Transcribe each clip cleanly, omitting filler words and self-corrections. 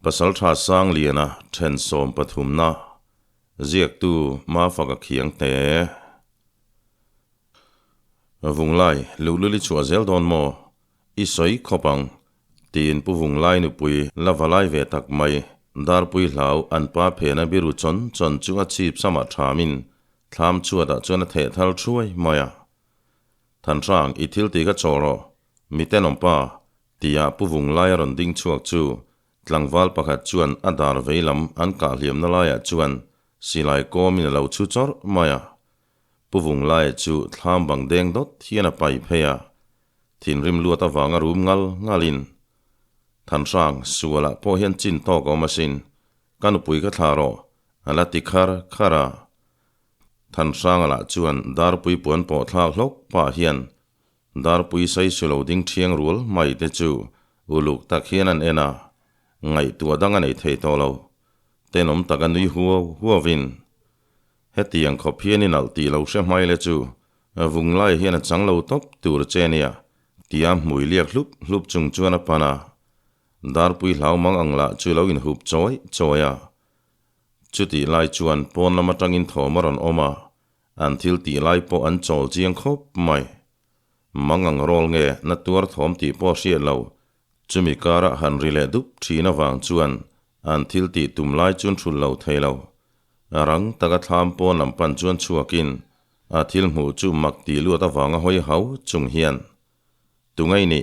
Pasalṭha Sangliana ṭhen sawmpathumna ziaktu Mafaka Khiangte. Vunglai, luhlul i chhuah zel dawn maw? I sawi khawp ang, tiin Pu Vunglai nupui la va lai ve tak mai, Darpui hlau an pa phena biru chawn chawn chu a chhip samah ṭhamin thlam chhuatah chuan a theh thal thuai mai a. Thanhrang, i thil ti kha chaw rawh, mi tenawm pa, tia Pu Vunglai a rawn ding chhuak chu tlangval pakhat chuan a dar vei lam an kah hliamna laiah chuan silai kawmin a lo chhu chawrh mai a. Pu Vunglaia chu thlam bang deng dawt hian a pai phei a, thinrim luat avanga rum ngal ngalin, Thanhrang, sualah pawh hian chin tawk a awm asin, ka nupui ka thlah rawh, a la ti khar khar a. Thanhranga lah chuan darpui puan pawh thlak hlawk pah hian darpui saisu lo ding thiang rual mai te chu uluk tak hian an en a, ngaihtuah dang a nei thei tawh lo. Tenawm tak a nui huau huauin. Hetiang khawp hian i nalh tih lo hre hmai le chu vunglai hian a chang lo tawp tur che nia tia hmui liak hlup hlup chung chuan a pan a. Darpui hlau mang ang lah chu lo inhup chawi chawi a. Chutih lai chuan pawn lam atangin thawm a rawn awm a, an thil tih lai pawh an chawl chiang khawp mai. Mang ang rawl nge na tuar thawm tih pawh hriat lo, chumi karah han ri leh dup thin avang chuan an thil tih tum lai chuan hrulh lo thei lo. Rang taka thlam pawn lam pan chuan chhuakin a thil hmuh chu mak tih luat avanga hawi hau chung hian, Tungai ni,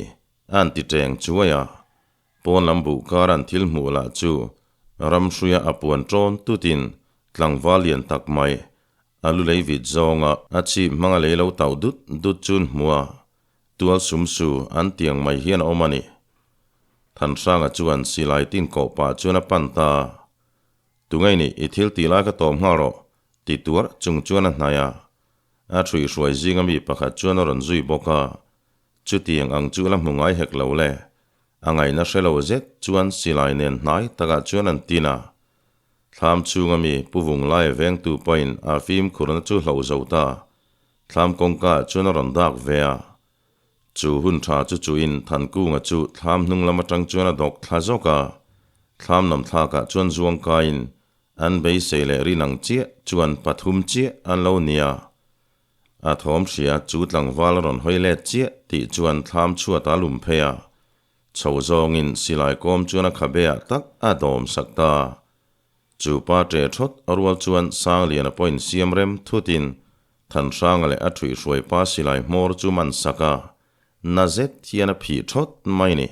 an ti teng chuai a. Pawn lam buh kar an thil hmuh lah chu ramhruia a puan ṭawn tutin tlangval lian tak mai a lu lei vit zawnga a chhip hmanga lei lo tauh dut dut chun hmu a, tual sum su an tiang mai hian a awm a ni. Thanhranga chuan silai tin kawh pah chuan a pan ta. Tungei nih i thil tih lai ka tawm nghal rawh, ti tuar chung chuan a hnaih a. A ṭhuihhruai zinga mi pakhat chuan a rawn zui bawk a, Chutiang ang chu la hmu ngai hek lo le. A ngaihna hre lo zet chuan silai nen hnai takah chuan an tin a. Thlam chhunga mi Pu Vunglaia vengtu pawhin a fimkhurna chu hloh zo ta. Thlam kawngka ah chuan a rawn dak ve a. Chu hun tha chu chuin Thankunga chu thlam hnung lam atang chuan a dawk thla zawk a. Thlam lam thlakah chuan zuangkaiin an beisei leh rin ang chiah chuan pathum chiah an lo nia. A thawm hria chu tlangval a rawn hawi let chiah tih chuan thlam chhuat a lum phei a, chho zawngin silai kawm chuan a khabe ah tak a dawm sak ta. Chu pa ṭe thawt a rual chuan Sangliana pawhin siam rem thutin Thanhranga leh a ṭhuihhruai pa silai hmawr chu man sak a, na zet hian a phih thawt mai ni.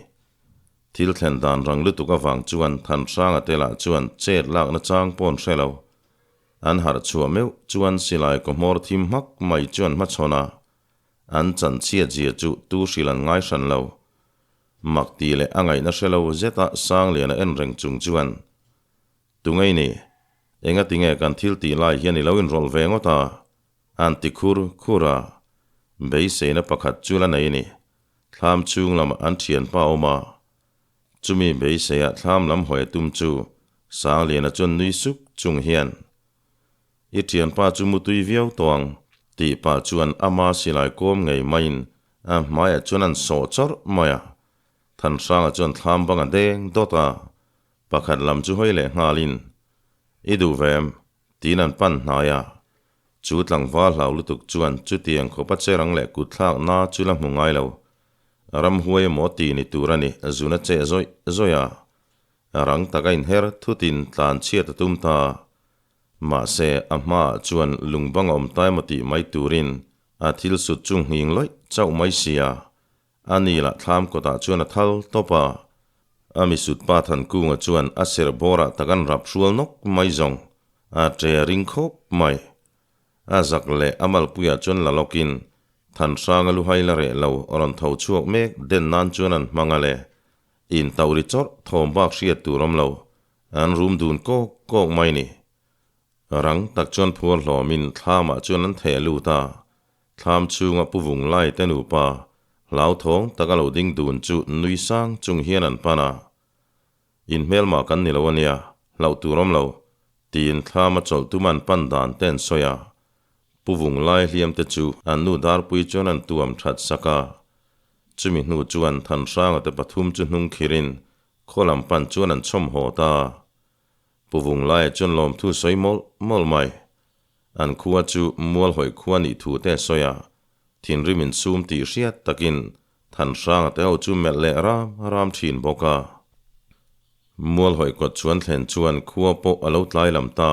Thil thlen dan rang lutuk avang chuan Thanhranga te lah chuan chet lakna chang paw'n hre lo. An harh chhuah meuh chuan silai kaw hmawr thim hmak mai chuan hmachhawn a, an chanchhiat zia chu tu hrilh an ngai hran lo. Mak tih leh a ngaihna hre lo zeta Sangliana en reng chung chuan, Tungei ni, engati nge kan thil tih lai hian i lo inrawlh ve ngawt a? An ti khur khur a, beiseina pakhat chu la nei ni. Thlam chhung lamah an thianpa a awm a, Chumi beiseia thlam lam hawi a tum chu Sangliana chuan nui suk chung hian, I thianpa chu mutui viau tawh ang, tih pah chuan ama silai kawm ngei maiin a hmaiah chuan an sawh chawrh mai a. Thanhranga chuan thlam bang a deng dawt a, pakhat lam chu hawi leh nghalin, I duh ve em? tiin an pan hnai a. Chu tlangval hlau lutuk chuan chutiang khawpa cherang leh kutthlak na chu la hmu ngai lo. Ramhuai emaw ti ni tur a ni, zun a cheh zawih zawih a. Rang tak a inher thutin tlan chhiat a tum ta. Mahse, a hmaah chuan lung bang a awm ta emaw tih mai turin a thil sut chu nghing lawih chauh mai sia. A ni lah thlam kawtah chuan a thal tawp a. A misut pa Thankunga chuan a serh bawrah tak an rap hrual nawk mai zawng. A ṭe a ring khawp mai. A zak leh a malpuiah chuan la lawkin Thanhranga luhai la reh lo rawn tho chhuak mek den nan chuan an hmang a le. In tauh ri chawrh thawm bak hriat tur awm lo. An rum dun kawk kawk mai ni. Rang tak chuan phuar hlawmin thlamah chuan an theh lut a. Thlam chhunga Pu Vunglai te nupa hlauthawng taka lo ding dun chu nui sang chung hian an pan a. In hmelmah kan ni lo a nia, hlauh tur awm lo, tiin thlama chawlh tum an pan dan te an sawi a. Pu Vunglai hliam te chu an nu Darpui chuan an tuam that sak a. Chumi hnu chuan Thanhranga te pathum chu hnung khirin Khaw lam pan chuan an chhawm haw ta. Pu Vunglaia chuan lawmthu sawi mawlh mawlh mai. An khua chu Mualhawih khua nih thu te a sawi a, thinrim insum tih hriat takin Thanhranga te ho chu melh leh ram ram thin bawk a. Mualhawih kawt chuan thlen chuan khua pawh a lo tlai lam ta.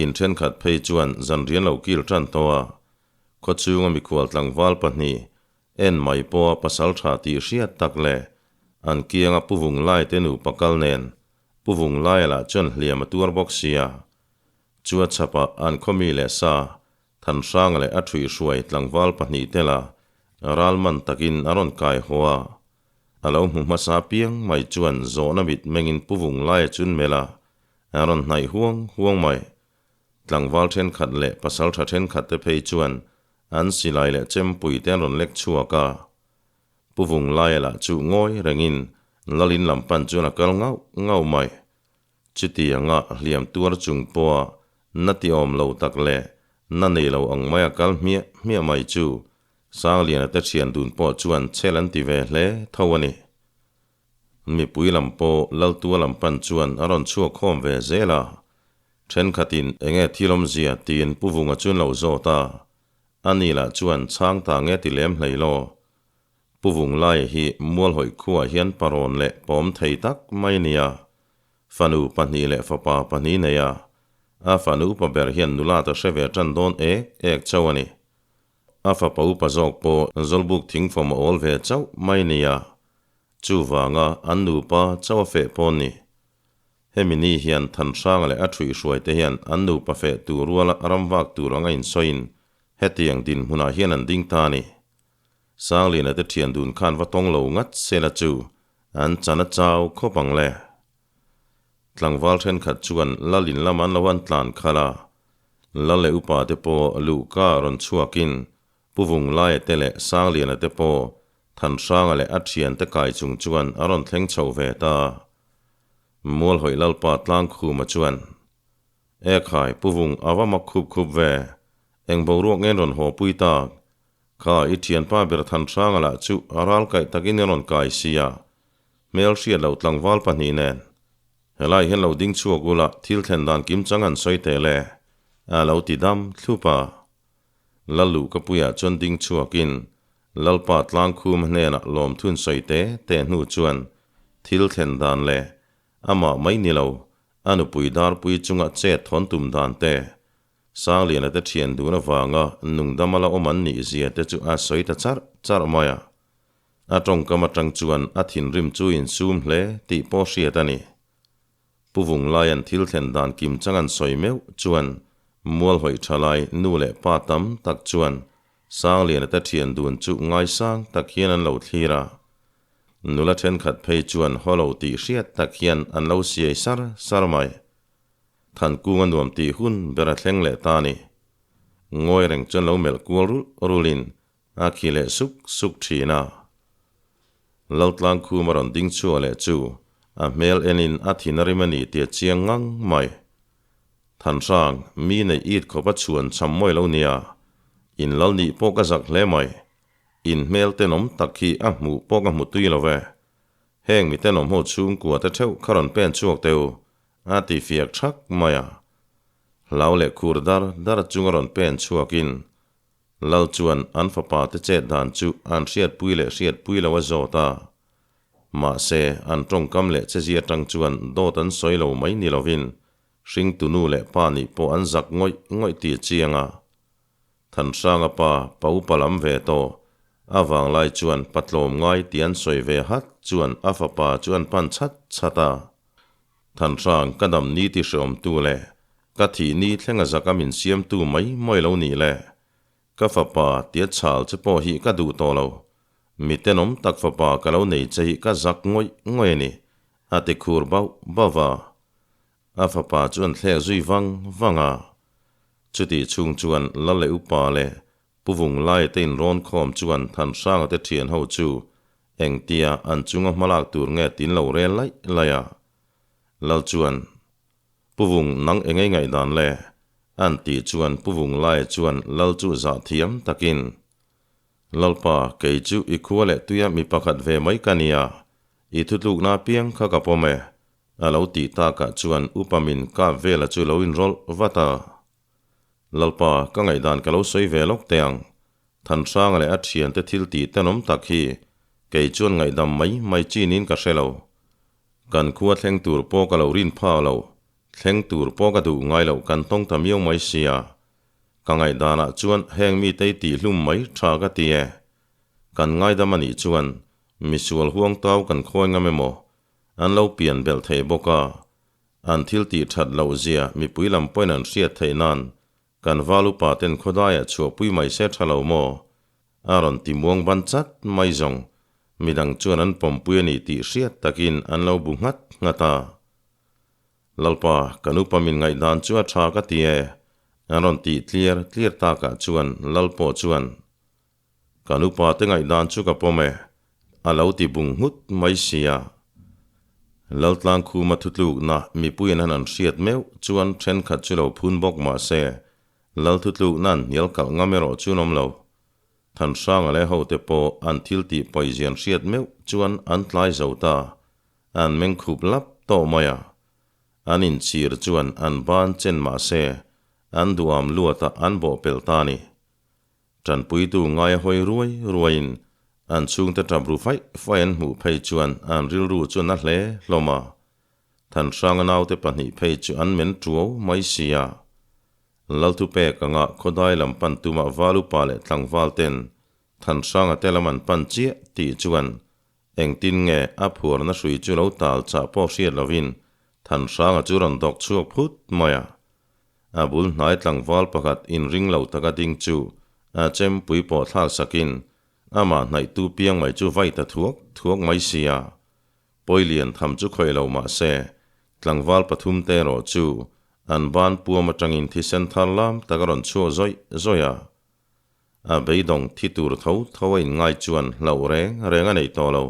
In thenkhat phei chuan zanrian lo kil tan tawh a, khaw chhunga mikhual tlangval pahnih en mai pawha pasal tha tih hriat tak leh an kianga Pu Vunglai te nupa kal nen Pu Vunglaia lah chuan hliam a tuar bawk sia. Chu a chhapah an khawmi leh sa Thanhranga leh a ṭhuihhruai tlangval pahnih te la ralman takin a rawn kai haw a. A lo hmu hmasa piang mai chuan zawhna mit mengin Pu Vunglaia chun melh a, a rawn hnaih huang huang mai. Tlangval ṭhenkhat leh pasalṭha ṭhenkhat te phei chuan an silai leh chempui te an rawn lek chhuak a. Pu Vunglaia lah chu ngawi rengin Lalin lam pan chuan a kal ngauh ngauh mai. Chutianga hliam tuar chung pawha na ti awm lo tak leh na nei lo ang maia kal hmiah hmiah mai chu Sangliana te thian dun pawh chuan chhel an ti ve hle tho a ni. Mipui lam pawh Laltua lam pan chuan a rawn chhuak khawm ve zel a, thenkhatin enge thil awmzia tiin Pu Vunga chuan lo zawt a, ani lah chuan chhang ta nge ti lem hlei law. Pu Vunglaia hi Mualhawih khuaah hian parawn leh pawm thei tak mai a nia. Fanu pahnih leh fapa pahnih nei a, a fanu upa ber hian nula ta hre ve tan dawn ek ek chauh a ni. A fapa upa zawk pawh Zawlbuk thingfawm a awl ve chauh mai a nia. Chuvanga an nupa chauh a feh pawh ni. Hemi ni hian Thanhranga leh a ṭhuihhruaite hian an nupa feh tur ruala ramvak tur anga insawiin hetiang dinhmunah hian an ding ta a ni. Sangliana te ṭhian dun khan va tawng lo ngat sela chu an chan a chau khawp ang le. Tlangval ṭhenkhat chuan Lal in lam an lo an tlan khalh a, Lal leh upa te pawh luhka rawn chhuakin Pu Vunglaia te leh Sangliana te pawh Thanhranga leh a ṭhiante kai chung chuan a rawn thleng chho ve ta. Mualhawih Lalpa Tlangkhuma chuan, E khai, Pu Vung a va mak khup khup ve, eng boruak ngen rawn haw pui tak? Kha i ṭhianpa ber Thanhranga lah chu a ral kaih takin i rawn kai si a, hmel hriat loh tlangval pahnih nen. Helai hian lo ding chhuak ula thil thlen dan kim chang an sawi teh le, a lo ti dam thlup a. Lalluh ka puiah chuan ding chhuakin Lalpa Tlangkhum hnenah lawmthun sawi te te hnu chuan thil thlen dan leh amah mai ni lo a nupui darpui chunga chet thawn tum dan te Sangliana te thian dun avanga nungdama la awm an nih zia te chu a sawi ta charh charh mai a. A tawngkam atang chuan a thinrim chu insum hle tih pawh hriat a ni. Pu Vunglaia'n thil thlen dan kim chang an sawi meuh chuan Mualhawih thalai nu leh pa tam tak chuan Sangliana te thian dun chu ngaisang tak hian an lo thlir a. Nula thenkhat phei chuan haw lo tih hriat tak hian an lo siai sar sar mai. Thankung a nuam tih hun ber a thleng leh ta a ni. Ngawi reng chuan lo melh kual rulh rulhin a khi leh suk suk thin a. Laltlangkhum a rawn ding chhuah leh chu a hmel enin a thin a rim a ni tih a chiang ngang mai. Thanhrang, mi neih it khawp a chhuan cham mawi lo nia, in lal nih pawh ka zak hle mai. In hmel tenawm tak hi a hmuh pawh ka hmu tui lo ve. Heng mi tenawm ho chhungkua te theuh kha rawn pen chhuak teh u, A ti fiak thak mai a. Hlau leh khur dar dar chunga rawn pen chhuakin Lal chuan an fapa te chet dan chu an hriatpui leh hriatpui lo a zawt a. Mahse, an tawngkam leh chezia tang chuan dawt an sawi lo mai ni lovin hringtu nu leh pa nih pawh an zak ngawih ngawih ti chiang a. Thanhranga pa pa upa lam ve tawh a vanglai chuan pa tlawm ngai ti an sawi ve hat chuan a fapa chu an pan chat chat a. Thanhrang ka dam ni ti hreawmtu leh ka thih ni thlenga zaka min siamtu mai mawi lo nih le. Ka fapa tia chhal che pawh hi ka duh tawh lo. Mi tenawm tak fapa ka lo nei che hi ka zak ngawih ngawih a ni, a ti khur bauh bauh a. A fapa chu an thlek zui vang vang a. Chutih chhung chuan Lal leh Upa leh Pu Vunglaia te inrawn khawm chuan Thanhranga te thian ho chu engtia an chunga hmalak tur nge tin lo rel laih laih a. Lal chuan, Pu Vung nang engei ngaihdan le? an tih chuan Pu Vunglaia chuan Lal chu zah thiam takin, Lalpa, kei chu i khua leh tuia mi pakhat ve mai ka nia. I thutlukna apiang kha ka pawm e, a lo tih takah chuan upa min kap vela chu lo inrawlh vat a. Lalpa, ka ngaihdan ka lo sawi ve lawk teh ang. Thanhranga leh a thiante thil tih tenawm tak hi kei chuan ngaihdam mai mai chi niin ka hre lo. Kan khua thleng tur pawh ka lo rin phak lo, thleng tur pawh ka duh ngai loh kan tawng ta miau mai sia. Ka ngaihdanah chuan heng mite i tihhlum mai tha ka ti e. Kan ngaidam a nih chuan misual huangtau kan khawi ngam emaw an lo pian belh thei bawk a, an thil tih that loh zia mipui lam pawhin an hriat theih nan kan val upa ten khawdaiah chhuahpui mai se tha lo maw? A rawn ti muang ban chat mai zawng midang chuan an pawmpui a ni tih hriat takin an lo bu nghat nghat a. Lalpa, kan upa min ngaihdan chu a tha ka ti e, an rawn tih tliar tliar takah chuan Lal pawh chuan, Kan upa te ngaihdan chu ka pawm e, a lo ti bung nghut mai sia. Laltlang khuma thutlukna mipuiin an han hriat meuh chuan thenkhat chu lo phun bawk mah se, Lal thutlukna an hnial kalh ngam erawh chu an awm lo. Thanhranga leh hote pawh an thil tih pawizian hriat meuh chuan an tlai zo ta. An meng khup lap tawh mai a. An inchhir chuan an ban chen mah se, an duham luatah an bawhpelh ta a ni. Tanpuitu ngaia hawi ruai ruaiin an chhungte tap ru faih faih an hmuh phei chuan an rilru chu a na hle hlawm a. Thanhranga naute pahnih phei chu an men tuau mai si a. Lalthupek anga khawdai lam pan tumah val upa leh tlangval ten Thanhranga te lam an pan chiah tih chuan Engtin nge a phuarna hrui chu lo tal chah pawh hriat lovin Thanhranga chu rawn dawk chhuak phut mai a. A bul hnai tlangval pakhat inring lo taka ding chu a chempui pawh thlak sakin amah hnaihtu piang mai chu vai ta thuak thuak mai si a. Pawilian tham chu khawih lo mah se tlangval pathum te erawh chu an ban puam atangin thisen thar lam tak a rawn chhuak zawih zawih a. A beidawng thi tur tho tho a inngai chuan hlauh reng reng a nei tawh lo.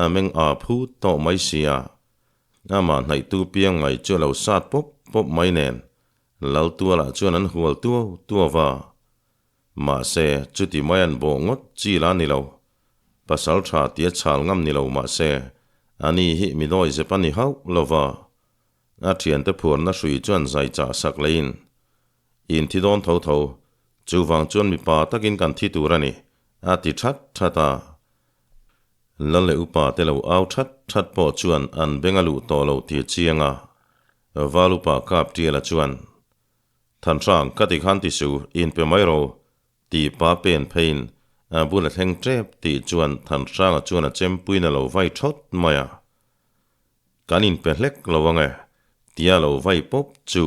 A meng a phut tawh mai si a. Amah hnaihtu piang mai chu a lo sat pawp pawp mai nen Laltualah chuan an hual tuau tuau va. Mahse, chuti mai an bawh ngawt chi la ni lo. Pasal tha tia chhal ngam ni lo mahse, ani hi mi dawi zep a ni hauh lo va. A thiante phuarna hrui chuan zai chah sak leiin In thi dawn tho tho, chuvang chuan mipa takin kan thi tur a ni, a ti that that a. Lal leh upa te lo au that that pawh chuan an beng a luh tawh lo ti a chiang a. Val upa kap tiala chuan, Thanhrang, ka ti khan ti su, in pe mai ro, ti pa pen pheiin a bul a thleng tep tih chuan Thanhranga chuan a chempuiin a lo vai thawt mai a. Kan inpe hlek lo ang e, tia lo vai pawp chu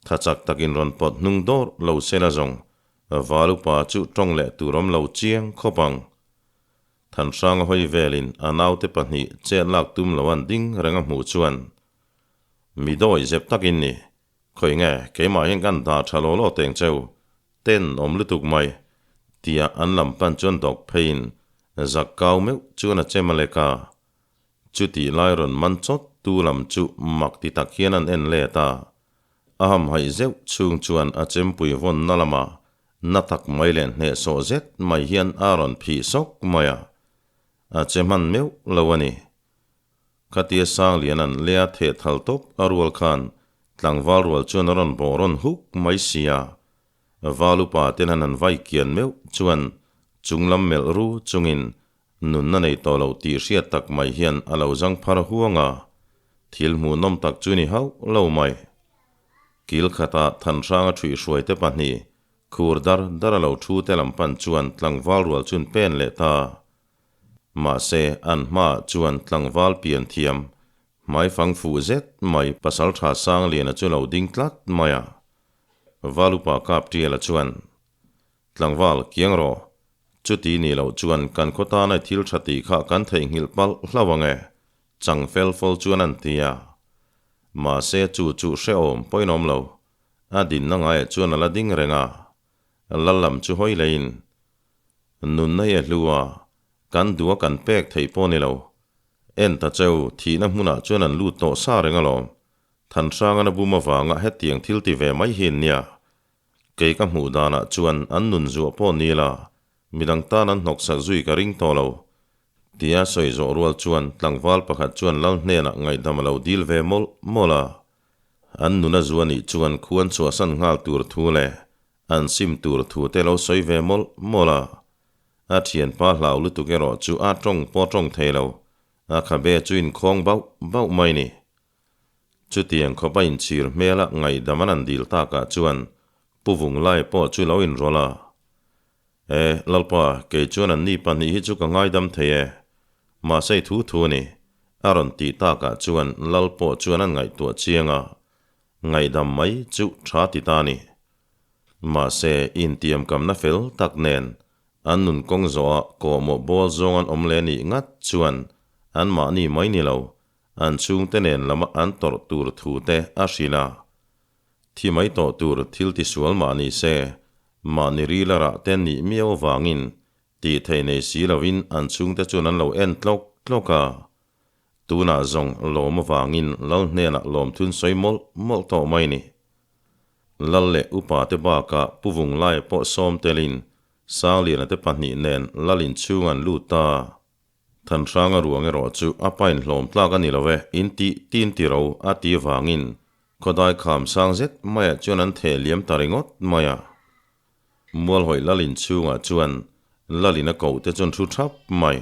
Tha chak takin rawn pawt hnung dawr lo se la zawng, val upa chu tawng leh tur awm lo chiang khawp ang. Thanhranga hawi velin a naute pahnih chet lak tum lo an ding reng a hmuh chuan, Mi dawi zep takin ni, khawi nge keimah hian kan dah tha law law teng cheu, ten awm lutuk mai, tia an lam pan chuan dawk pheiin zak kau meuh chuan a chem a lek a. Chutih lai rawn man chawt tu lam chu mak ti tak hian an en let a. A hamhaih zeuh chhung chuan a chempui vawnna lamah na tak mai leh hnehsawh zet mai hian a rawn phih sawk mai a. A che hman meuh lo a ni. Khatia Sangliana'n lea theh thal tawp a rual khan tlangval rual chuan a rawn bawh rawn huk mai si a. Val upa ten han an vai kian meuh chuan chunglam melh ru chungin Nunna nei tawh lo tih hriat tak mai hian a lo zang phar huang a, thil hmuhnawm tak chu ni hauh lo mai. Kil khata Thanhranga ṭhuihhruai te pahnih, khur dar dar a lo ṭhu te lam pan chuan tlangval rual chun pen leh ta. Mahse, an hmaah chuan tlangval pian thiam, hmaifang fuh zet mai Pasalṭha Sangliana chu lo ding tlat mai a. Valupa Kapṭiala chuan, Tlangval, kiang rawh. Chuti ni loh chuan kan khaw tana i thil tha tih kha kan theihnghilh palh hlauh ang e, chang fel fawl chuan an ti a. Mahse chu chu hrehawm pawhin awm lo. A dinna ngaiah chuan a la ding reng a. Lal lam chu hawi leiin, Nunna hi a hlu a, kan duh a kan pek theih pawh ni lo. En ta cheu, thihna hmunah chuan an lut tawh sa reng alawm. Thanhrangana bum avanga hetiang thil ti ve mai hi an nia. Kei ka hmuh danah chuan an nun zuah pawh ni la, midang tan an hnawksak zui ka ring tawh lo. Tia sawi zawh rual chuan tlangval pakhat chuan lal hnenah ngaihdam a lo dil ve mawlh mawlh a. An nuna zu anih chuan khuan chhuahsan nghal tur thu leh an sim tur thu te lo sawi ve mawlh mawlh a. A thianpa hlau lutuk erawh chu a tawng pawh tawng thei lo, a khabe chu inkhawng bauh bauh mai ni. Chutiang khawp a inchhir hmela ngaihdam an han dil takah chuan Pu Vunglai pawh chu lo inrawlh a. E, Lalpa, kei chuan an ni pahnih hi chu ka ngaidam thei e. Mahse i thu thu a ni, a rawn tih takah chuan Lal pawh chuan an ngaihtuah chiang a, ngaihdam mai chu tha ti ta a ni. Mahse, intiamkamna fel tak nen an nun kawng zawhah kawhmawh bawl zawng an awm leh nih ngat chuan anmahni mai ni lo, an chhungte nen lama an tawrh tur thu te a hrilh a. Thi mai tawh tur thil tisual mah ni se, mahni ril a rah te nih miau avangin tih theih nei si lovin an chhungte chuan an lo en tlawk tlawk a. Tunah zawng lawm avangin Lal hnenah lawmthun sawi mawlh mawlh tawh mai ni. Lal leh upa te bakah Pu Vunglaia pawh sawm telin Sangliana te pahnih nen Lal inchhung an lut ta. Thanhranga ruang erawh chu a pain hlawm tlak a ni lo e, in tih tin ti ro a ti vangin khawdai kham sang zet maiah chuan an theh liam ta ringawt mai a. Mualhawih lal inchhungah chuan lalin a koh te chuan thu thap mai.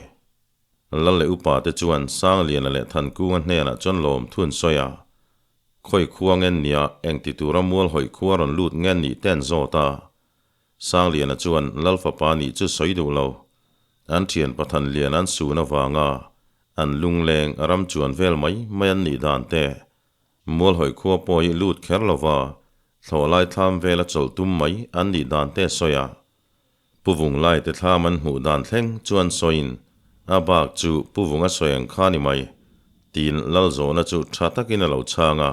Lal leh upa te chuan Sangliana leh Thankunga hnenah chuan lawm thu an sawi a. Khawi khua ngen nia engti tura Mualhawih khua rawn lut ngen nih te an zawt a. Sangliana chuan Lal fapa nih chu sawi duh lo. An thian Pathan lian an sun avanga an lungleng ram chuan vel mai mai an nih dan te, Mualhawih khua pawh hi lut kher lova thlawhlai thlam vela chawlh tum mai an nih dan te sawi a. Pu Vunglai te thlam an hmuh dan thleng chuan sawiin a bak chu Pu Vunga sawi ang kha ni mai, tiin Lal zawhna chu tha takin a lo chhang a.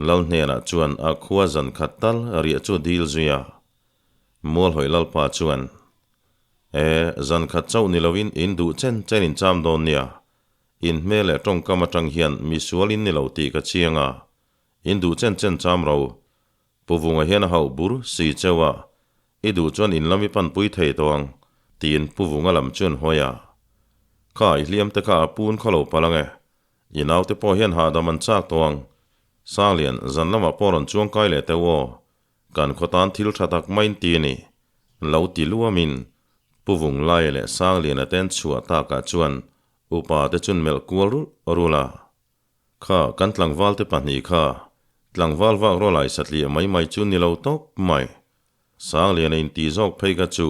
Lal hnenah chuan a khua zan khat tal riah chu dil zui a. Mualhawih Lalpa chuan, E, zan khat chauh ni loin in duh chen chen in cham dawn nia. In hmel leh tawngkam atang hian mi sual in ni lo tih ka chiang a. In duh chen chen cham ro. Pu Vunga hian a hauh bur si cheu a, i duh chuan in lam i panpui thei tawh ang, tiin Pu Vunga lam chuan hawi a. Kha i hliam te kha a pun khaw lo palh ang e. I naute pawh hian hahdam an chak tawh ang. Sanglian, zan lamah pawh rawn chuang kai leh teuh aw. Kan khaw tan thil tha tak maiin ti a ni. Lo ti luamin, Pu Vunglaia leh Sangliana te an chhuah takah chuan upa te chun melh kual rulh rulh a. Kha, kan tlangval te pahnih kha, tlangval vak rawlai satliah mai mai chu ni lo tawp mai. Sangliana inti zawk phei kha chu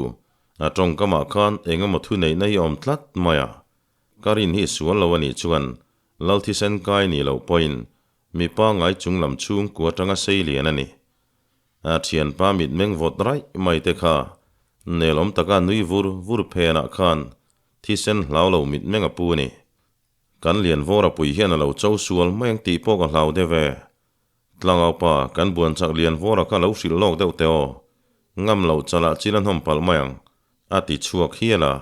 a tawngkamah khan eng emaw thuneihna hi a awm tlat mai a. Ka rin hi sual lo a nih chuan Lal thisen kai ni loh pawhin mi pangngai chung lam chhungkua atanga sei lian a ni. A thianpa mitmeng vawt raih mai te kha nelawm taka nui vur vur phenah khan thisen hlau lo mitmeng a pu a ni. Kan lian vawr a pui hian a lo cho sual mai ang tih pawh ka hlau deuh e. Tlangaupa, kan buan chak lian vawra kha lo hrilh lawk deuh teh aw. Ngam loh chalah chil a hnawm palh mai ang, a ti chhuak hial a.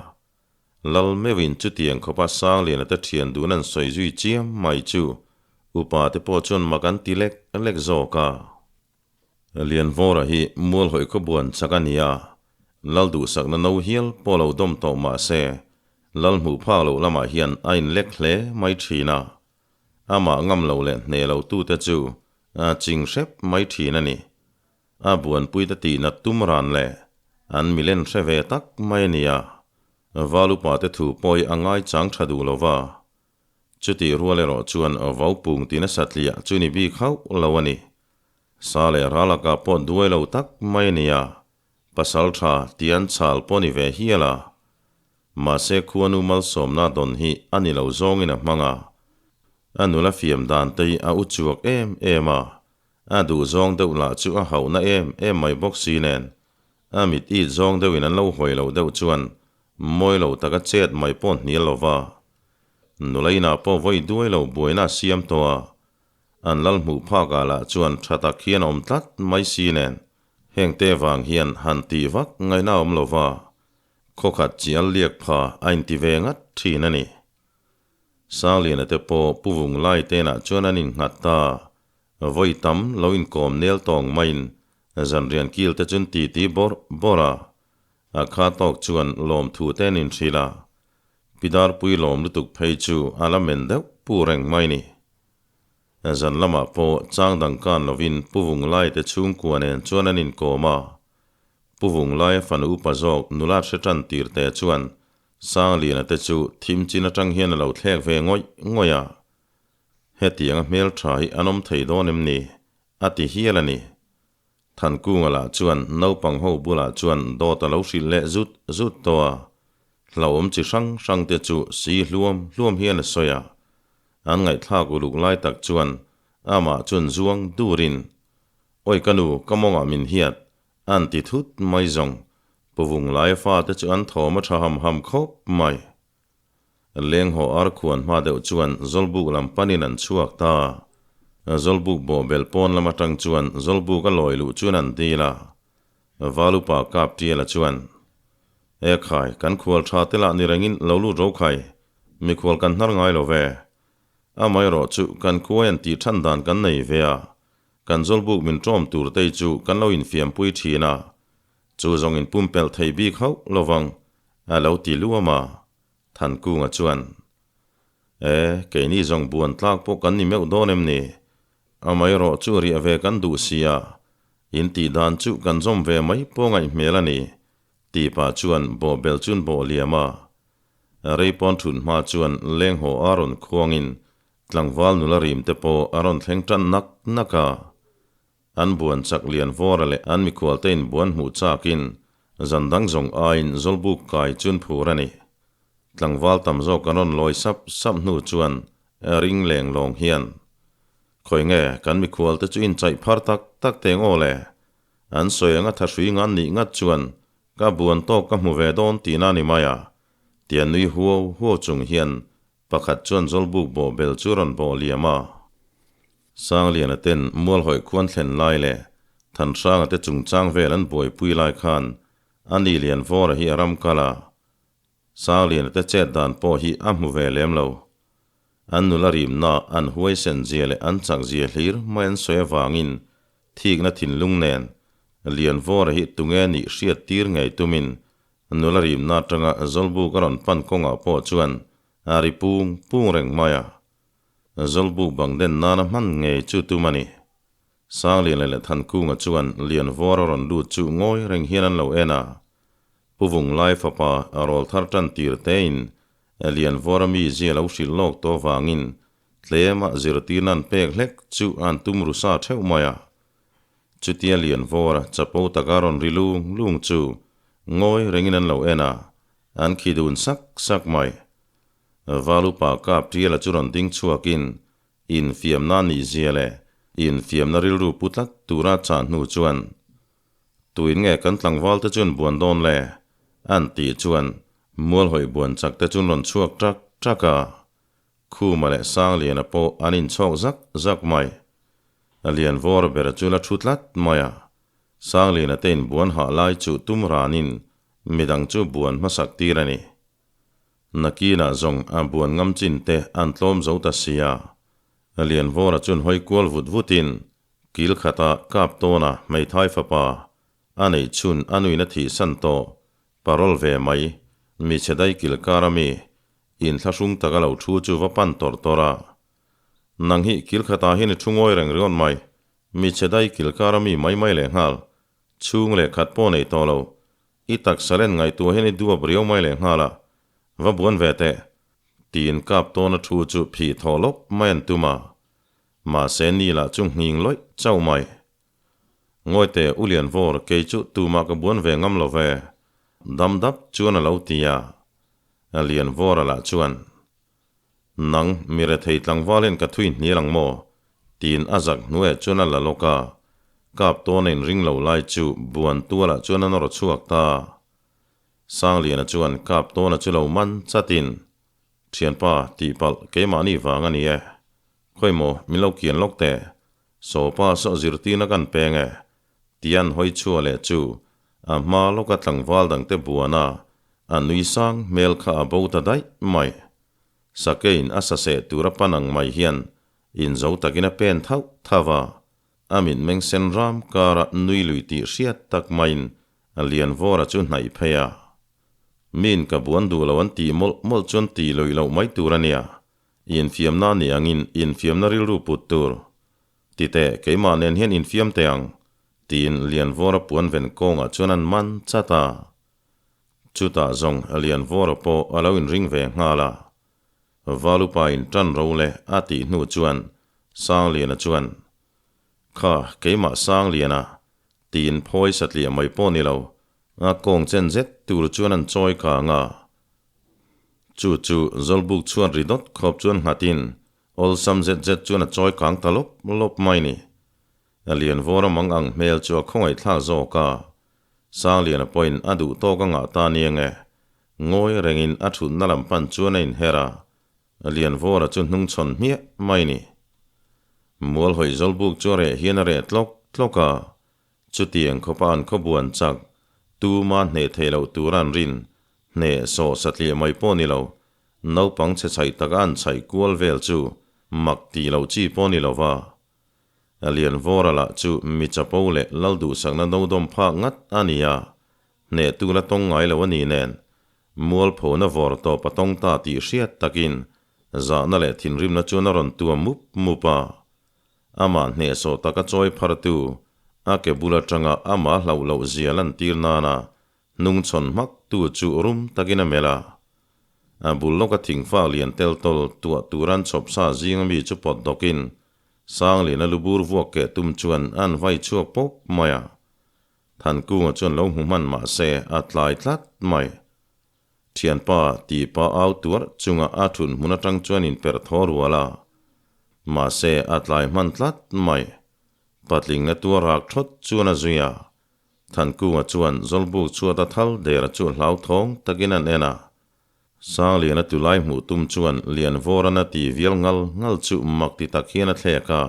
Lal meuhin chutiang khawpa Sangliana te thian dun an sawi zui chiam mai chu upa te pawh chuan mak an ti lek lek zawk a. Lianvawra hi Mualhawih khawbuan chak a ni a, Lal duhsakna no hial pawh lo dawm tawh mah se, Lal hmuh phak loh lamah hian a inlek hle mai thin a. Amah ngam lo leh hne lo tute chu a ching hrep mai thin a ni. A buanpuite tihnat tum ran leh an milen hre ve tak mai a nia. Val upate thu pawh hi a ngaichang tha duh lo va. Chutih rual erawh chuan vau pung tina satliah chu ni bik hauh lo a ni. Sa leh ralakah pawh duai lo tak mai a nia. Pasal tha tian chhal pawh ni ve hial a. Mahse khuanu malsawmna dawn hi a ni lo zawngin a hmang a. A nula fiam dan te hi a u chuak em em a. A duh zawng deuh lah chu a hauhna em em mai bawk si nen, a mit it zawng deuhin an lo hawi loh deuh chuan mawi lo taka chet mai pawh hnial lo va. Nula inah pawh vawi duai lo buaina a siam tawh a, an lal hmuh phakah lah chuan tha tak hian a awm tlat mai si nen, heng te vang hian han tih vak ngaihna a awm lo va, khawkhat chial liak pha a inti ve ngat thin a ni. Sangliana te pawh Pu Vunglai te inah chuan an innghat ta. Vawi tam lo inkawm nel tawng maiin zanrian kil te chun ti ti bawrh bawrh a, a kha tawk chuan lawmthu te an inhrilh a. Pi Darpui lawm lutuk phei chu a la men deuh pu reng mai ni. Zan lamah pawh chang dang kan lovin Pu Vunglaite chhungkua nen chuan an inkawm a. Pu Vunglaia fanu upa zawk nula hre tan tir te chuan Sangliana te chu thim chin atang hian a lo thlek ve ngawih ngawih a. Hetianga hmeltha hi an awm thei dawn em ni? a ti hial a ni. Thankunga lah chuan naupang ho bulah chuan dawt a lo hrilh leh zut zut tawh a, hlauhawm chi hrang hrang te chu si hluam hluam hian a sawi a. An ngaihthlak uluk lai tak chuan amah chuan zuang durin, Awi ka nu, ka mawngah min hiat, an ti thut mai zawng. Pu Vunglaia fate chu an thawm a tha ham ham khawp mai. Lenghaw ar khuan hma deuh chuan Zawlbuk lam panin an chhuak ta. Zawlbuk bawhbel pawn lam atang chuan Zawlbuk a lawi luh chuan an dil a. Valupa kap tiala chuan, E khai, kan khual tha te lah ni rengin lo lut ro khai, mikhual kan hnar ngai lo ve. Amaherawh chu kan khuai an tih than dan kan nei ve a, kan Zawlbuk min tawm tur te chu kan lo infiampui thin a, chu zawng in pumpelh thei bik hauh lovang A lo ti luam a, Thankunga chuan, E, keini zawng buan tlak pawh kan ni meuh dawn em ni? Amaherawh chu riah ve kan duh si a, in tih dan chu kan zawm ve mai pawh ngaih hmel a ni, tih pah chuan bawhbel chun bawh liam a. Rei pawn thut hma chuan lenghaw a rawn khuangin tlangval nula rim te pawh a rawn thleng tan nak nak a. An buan chak lian vawra leh an mikhualte in buan hmuh chakin zan dang zawng aiin Zawlbuk kai chun phur a ni. Tlangval tam zawk an rawn lawi sap sap hnu chuan ring leng lawng hian, Khawi nge kan mikhualte chu inchaih phar tak tak teng aw le? An sawi anga thahrui ngan nih ngat chuan ka buan tawk ka hmu ve dawn tihna a ni mai a, tia nui huau huau chung hian Pakhat chuan Zawlbuk bawhbel chu rawn bawh liam a. Sangliana ten Mualhawih khuan thlen lai leh Thanhranga te chungchang vel an buaipui lai khan a ni lian vawra hi a ram kal a. Sangliana te chet dan pawh hi a hmu ve lem lo. An nula rimna, an huaisen zia leh an chak zia hlir mai an sawi avangin thikna thinlung nen Lianvawra hi tunge nih hriat tir ngei tumin Nula rimna atanga Zawlbuk a rawn pan kawngah pawh chuan a ri pung pung reng mai a. Zawlbuk bang den nana hman ngei chu tum a ni. Sangliana leh Thankunga chuan Lianvawr a rawn lut chu ngawi reng hian an lo en a. Pu Vunglai fapa a rawl thar tan tir tein Lianvawra mizia lo hrilh lawk tawh vangin tlema zirtirna an pek hlek chu an tum ru sa theuh mai a. Chutia Lianvawra chapo taka rawn ri lung lung chu ngawi rengin an lo en a, an khi dun sak sak mai. Valupa kap tiala chu rawn ding chhuakin infiamna nih zia leh infiamna rilru pu tlat tura chah hnu chuan, Tuin nge kan tlangval te chuan buan dawn le? an tih chuan mualhawih buan chak te chuan rawn chhuak ṭak ṭak a. Khuma leh Sangliana pawh an inchhawk zak zak mai. A lian vawr ber chu la thu tlat mai a. Sangliana te inbuan hah lai chu tum ranin midang chu buan hmasak tir a ni. Nakinah zawng a buan ngam chin te an tlawm zo ta si a. A lian vawra chuan hawi kual vut vutin kil khata kap tawna hmeithai fapa a neih chhun a nuin a thihsan tawh parol ve mai mi chhe dai kil kar a mi Inthlahrung taka lo thu chu va pan tawrh tawrh a. Nang hi kil khatah hian i thu ngawi reng ringawt mai. Mi chhe dai kil kar a mi mai mai leh nghal. Chhung leh khat pawh nei tawh lo. I taksa len ngaihtuah hian i duap riau mai leh nghal a. Va buan ve teh. Tiin kap tawna thu chu phih thawh lawp mai an tum a. Mahse ni lah chu nghing lawih chauh mai. Ngawi teh U Lianvawr kei chu tumah ka buan ve ngam lo ve. Dam dap chuan a lo ti a. A lian vawra lah chuan, Nang, mi rethei tlangval hian ka thui hnial ang maw? tiin a zak hnuaiah chuan a la lawk a. Kap tawna inring lo lai chu buan tualah chuan a nawr chhuak ta. Sangliana chuan kap tawna chu lo man chatin, Thianpa, tihpalh keimahni vang a ni e. Khawi maw, min lo kian lawk teh. Sawpa saw zirtirna kan peng e. Tian hawi chhuah leh chu a hma lawka tlangval dangte buana a nui sang hmel kha a bo ta daih mai. Sakein a saseh tura pan ang mai hian inzo takin a pen thauh thauh a, a mitmeng sen ram kara nui lui tih hriat tak maiin Lianvawra chu hnaih phei a. Miin ka buan duh lo an tih mawlh mawlh chuan tih loih loh mai tur a nia. Infiamna a nih angin infiamna rilru put tur. Ti teh, keimah nen hian infiam teh ang, tiin Lianvawra puan ven kawngah chuan an man chat a. Chutah zawng Lianvawra pawh a lo inring ve nghal a. Valupa in tan ro le a tih hnu chuan Sangliana chuan, Kha, keimah Sangliana, tiin phawi satliah mai pawh ni lo, a kawng chen zet tur chuan an chawi kang a. Chu chu Zawlbuk chhuat ri dawt khawp chuan nghatin awlsam zet zet chuan a chawi kang ta lawp lawp mai ni. A lian vawr a mang ang hmel chu a khawngaihthlak zawk a. Sangliana pawhin a duh tawk a ngah ta nia nge. Ngawi rengin a thutna lam pan chuan a inher a, Lianvawra chu hnungchhawn hmiah mai ni. Mualhawi Zawlbuk chu a reh hian a reh tlawk tlawk a, chutiang khawpa an khawbuan chak, tuma hneh theih loh tura an rin, hneh sawh satliah mai pawh ni lo, naupang chhe chhaih taka an chhaih kual vel chu mak tih loh chi pawh ni lo va. Lianvawra lah chu mi chapo leh lal duhsakna dodawm phak ngat a ni a, Hnehtu la tawng ngai lo a ni nen, mualphona vawr tawp a tawng ta tih hriat takin zahna leh thinrimna chuan a rawn tuam mup mup a. Amah hnehsawh taka chawi phartu, a ke bul atanga amah hlauh loh zia lantir nana hnungchhawn hmaktu chu rum takin a melh a. A bul lawka thingfak lian tel tawl tuah tur an chhawp sa zinga mi chu pawt dawkin Sangliana lubur vuak keh tum chuan an vai chhuak pawp mai a. Thankunga chuan lo hmu hman mah se a tlai tlat mai. Thianpa tih pa au tuarh chunga a thun hmun atang chuan in perh thaw rual a. Mahse a tlai hman tlat mai. Patling na tuar rak thawt chuan a zui a. Thankunga chuan Zawlbuk chhuat a thal der chu hlauthawng takin an en a. Sangliana tulai hmuh tum chuan Lianvawrana ti vial ngal ngal chu mak ti tak hian a thlek a.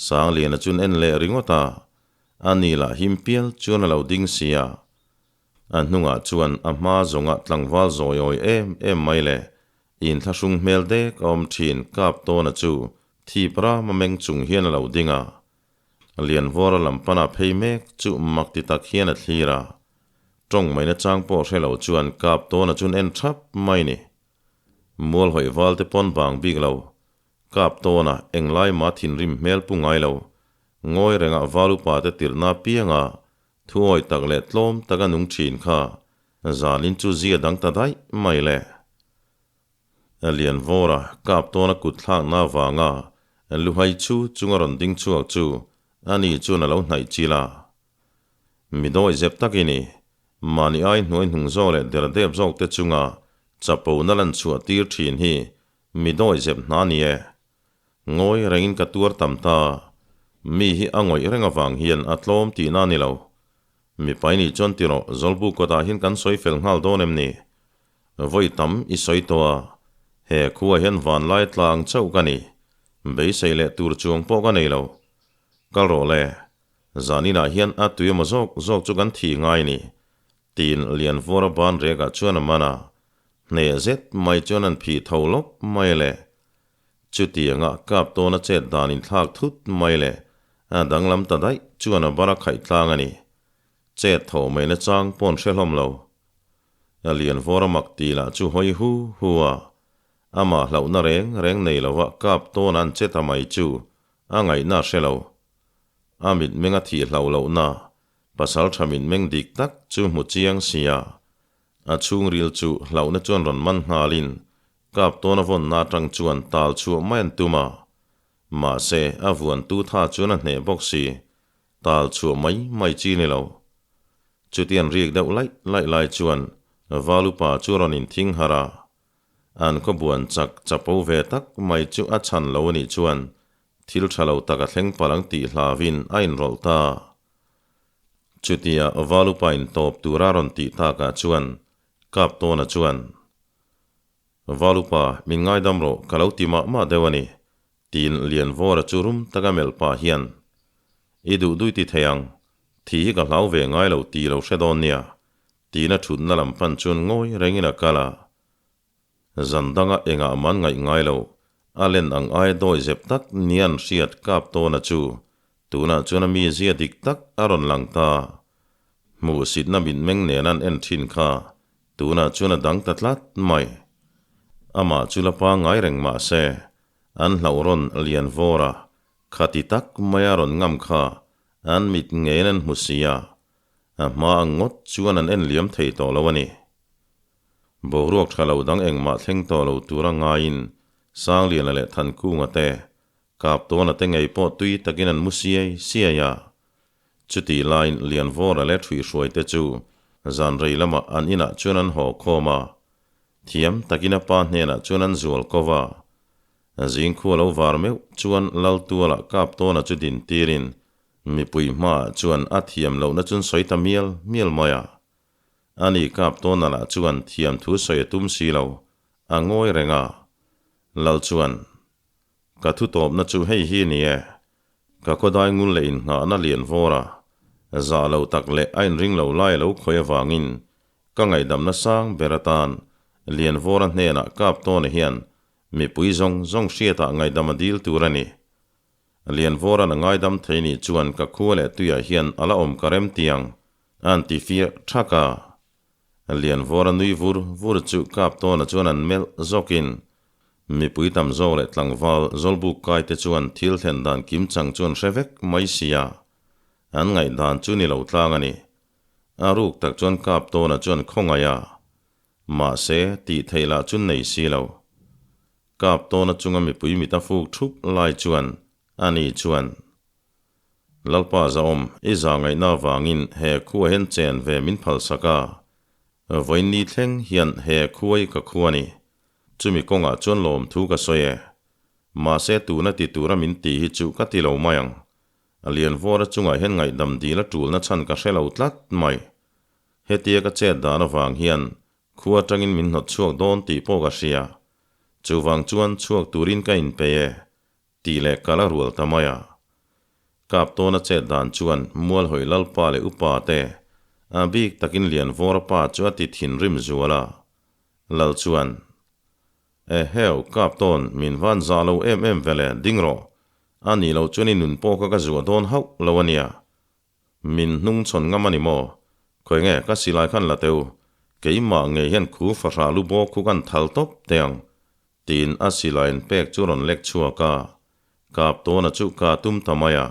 Sangliana chuan en leh ringawt a. A ni lah him pial chuan a lo ding si a. A hnungah chuan a hma zawnga tlangval zawi awi em em mai leh inthlahrung hmel dek a awm thin kap tawna chu thip ram a meng chung hian a lo ding a. Lianvawra lam pana phei mek chu mak ti tak hian a thlir a. Tawng mai nachang pawh hre lo chuan kap tawna chuan en thap mai ni. Mual hawih val te pawn bang bik lo. Kap tawna englai mah thinrim hmel pu ngai lo. Ngawi rengah val upa te tirhna pianga thuawi tak leh tlawm taka nung thin kha zalin chu zia dang ta daih mai le. Lianvawra kap tawna kut thlakna avanga luhai chu chunga rawn ding chhuak chu ani chuan a lo hnaih chil a. Mi dawi zep tak i ni. Mahni ai hnuai hnung zawk leh derdep zawk te chunga chapo na lan chhuah tir thin hi mi dawi zep hna ni e. Ngawi rengin ka tuar tam ta. Mi hi a ngawih reng avang hian a tlawm tihna a ni lo. Mipai nih chuan ti rawh, Zawlbu kawtah hian kan sawi fel nghal dawn em ni? Vawi tam i sawi tawh a, he khuaah hian vanlai tla ang chauh ka ni. Beisei leh tur chuang pawh ka nei lo. Kal rawh le, zaninah hian a tui emaw zawk zawk chu kan thi ngai ni, tiin Lianvawra ban rekah chuan a man a. Hneh zet mai chuan an phih tho lawp mai le. Chutianga kap tawna chet dan inthlak thut mai leh a danglam ta daih chuan a bar a khaih tlang a ni. Chet tho mai nachang pawn hre hlawm lo. A lian vawr a mak ti lah chu hawi hu hu a, amah hlauhna reng reng nei lova kap tawna an che ta mai chu a ngaihna a hre lo. A mitmeng a thih hlauh lohna, pasal tha mitmeng dik tak chu hmu chiang sia. A chhungril chu hlauhna chuan rawn man nghalin Kap tawn a vawnna atang chuan tal chhuah mai an tum a, mahse a vuantu tha chuan a hneh bawk si, tal chhuah mai mai chi ni lo. Chutian rik deuh laih laih lai chuan Valupa chu a rawn inthing harh a, an khaw buan chak chapo ve tak mai chu a chhan lo a nih chuan thil tha lo tak a thleng palh ang tih hlauhin a inrawlh ta. Chutia Valupa intawp tura rawn tih takah chuan Kap tawna chuan, Valupa, min ngaidam rawh, ka lo ti mah mah deuh a ni, tiin Lianvawra chu rum taka melh pah hian, I duh dui ti thei ang, thi hi ka hlau ve ngai lo ti lo hre dawn nia, tiin a thutna lam pan chuan ngawi rengin a kal a. Zan danga engah man ngaih ngai lo, a len ang aia dawi zep tak nia an hriat kap tawna chu tunah chuan a mizia dik tak a rawn lang ta. Hmuhsitna mitmeng nen an en thin kha. Tunah chuan a dang ta tlat mai. Amah chu la pangngai reng mah se, an hlauh rawn lian vawr a, khati tak maia rawn ngam kha an mit ngeiin an hmu si a, a hma ang ngawt chuan an en liam thei tawh lo a ni. Boruak tha lo dang engmah thleng tawh lo tura ngaiin Sangliana leh Thankunga te, Kaptawna te ngei pawh tui takin an mu siai siai a. Chutih laiin Lianvawra leh Ṭhuihhruai te chu zan rei lamah an inah chuan an haw khawm a. Thiam takin a pa hnenah chuan an zual ko va. Zingkhua lo var meuh chuan Laltuala Kaptawna chu din tirin mipui hmaah chuan a thiam lohna chun sawi ta mial mial mai a. Ani Kaptawna lah chuan thiam thu sawi a tum si lo, a ngawi reng a. Lal chuan, Ka thu tawpna chu hei hi ni e. Ka khawdai ngul leh inngahna lian vawr a, zah lo tak leh a inring lo lai a lo khawi avangin ka ngaihdamna sang ber atan lian vawra hnenah Kaptawna hian mipui zawng zawng hriatah ngaihdam a dil tur a ni. Lian vawran a ngaidam thei nih chuan ka khua leh tuiah hian a la awm ka rem tiang a an ti fiah thak a. Lian vawra nui vur vur chu Kaptawna chuan an melh zawkin Mipui tam zawk leh tlangval zawlbuk kai te chuan thil thlen dan kim chang chu an hre vek mai sia, an ngaihdan chu ni lo tlang a ni. A ruk tak chuan Kaptawna chuan khawngaih a, mahse tih theih lah chu nei si lo. Kaptawna chunga mipui mit a fuk thup lai chuan ani chuan, Lalpa Zaawm, i za ngaihna avangin he khua hian chen ve min phalsak a, vawiin thleng hian he khua hi ka khua a ni. Chumi kawngah chuan lawmthu ka sawi e. Mahse tuna ti tura min ti hi chu ka ti lo mai ang. A lian vawra chungah hian ngaihdam dil a tulna chhan ka hre lo tlat mai. Hetia ka chet dan avang hian khua atangin min hnawt chhuak dawn tih pawh ka hria. Chuvang chuan chhuak turin ka inpeih e. Tih leh kal a rual ta mai a. Kap tawna chet dan chuan Mualhawi Lalpa leh upa te a bik takin Lianvawra pa chu a ti thinrim zual a. Lal chuan, Eheu, kap tawn, min van zah lo em em vele, ding rawh. A nih loh chuan i nun pawh kha ka zuah dawn hauh lo a nia. Min hnung chhawn ngam a ni maw? Khawi nge, ka silai khan la teu. Keimah ngei hian khu fahrah lu bawk khu kan thal tawp teh ang. Tiin a silaiin pek chu rawn lek chhuak a, kap tawna chu ka tum ta mai a.